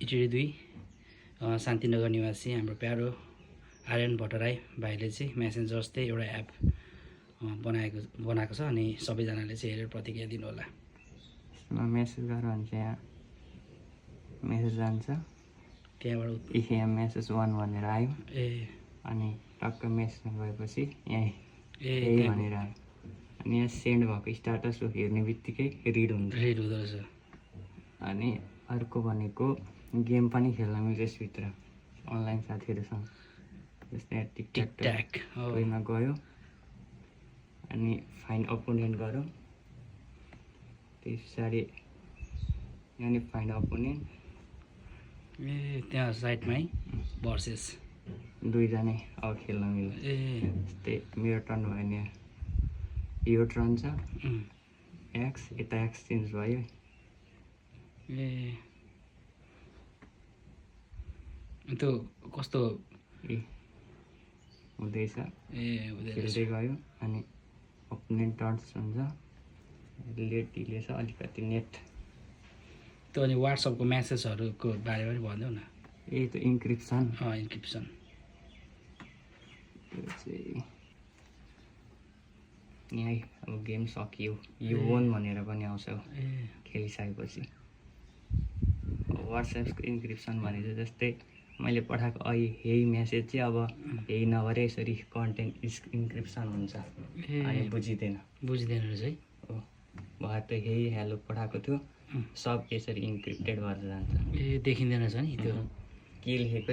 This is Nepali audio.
इटिडी 2 शान्तिनगर निवासी हाम्रो प्यारो आर्यन भट्टराई भाइले चाहिँ मेसेन्जर जस्तै एउटा एप बनाएको छ अनि सबैजनाले चाहिँ हेरेर प्रतिक्रिया दिनु होला। मेसेज गरेर हुन्छ यहाँ मेसेज जान्छ त्यहाँबाट यहाँ मेसेज 1 भनेर आयो अनि टक्क मेसेज गएपछि यही भनेर आयो अनि यहाँ सेन्ड भएको स्ट्याटस हेर्ने बित्तिकै रिड हुँदो रहेछ। अनि अर्को भनेको गेम पनि खेल्न मिल्छ यसभित्र अनलाइन साथीहरूसँग जस्तै टिकटक उयोमा गयो अनि फाइन्ड अपोनेन्ट गरौँ त्यस पछाडि यहाँ फाइन्ड अपोनेन्ट त्यहाँ साइडमै भर्सेस दुईजना अब खेल्न मिल्छ। जस्तै मेरो टर्न भयो नि यो टर्न छ एक्स यता एक्स चेन्ज भयो त्यो कस्तो हुँदैछ खेल्दै गयो अनि अपोनेन्ट टर्न्स हुन्छ लेट डिले छ अलिकति नेट। त्यो अनि वाट्सएपको मेसेजहरूको बारेमा पनि भनिदेऊ न। त इन्क्रिप्सन इन्क्रिप्सन त्यो चाहिँ यहीँ अब गेम सकियो यो वन भनेर पनि आउँछ खेलिसकेपछि। वाट्सएपको इन्क्रिप्सन भनेको जस्तै मैले पठाएको यही मेसेज चाहिँ अब यही नभएर यसरी कन्टेन्ट इन्क्रिप्सन हुन्छ अनि बुझिँदैन रहेछ है। भए त यही हेलो पठाएको थियो सब यसरी इन्क्रिप्टेड भएर जान्छ देखिँदैन रहेछ नि त्यो के लेखेको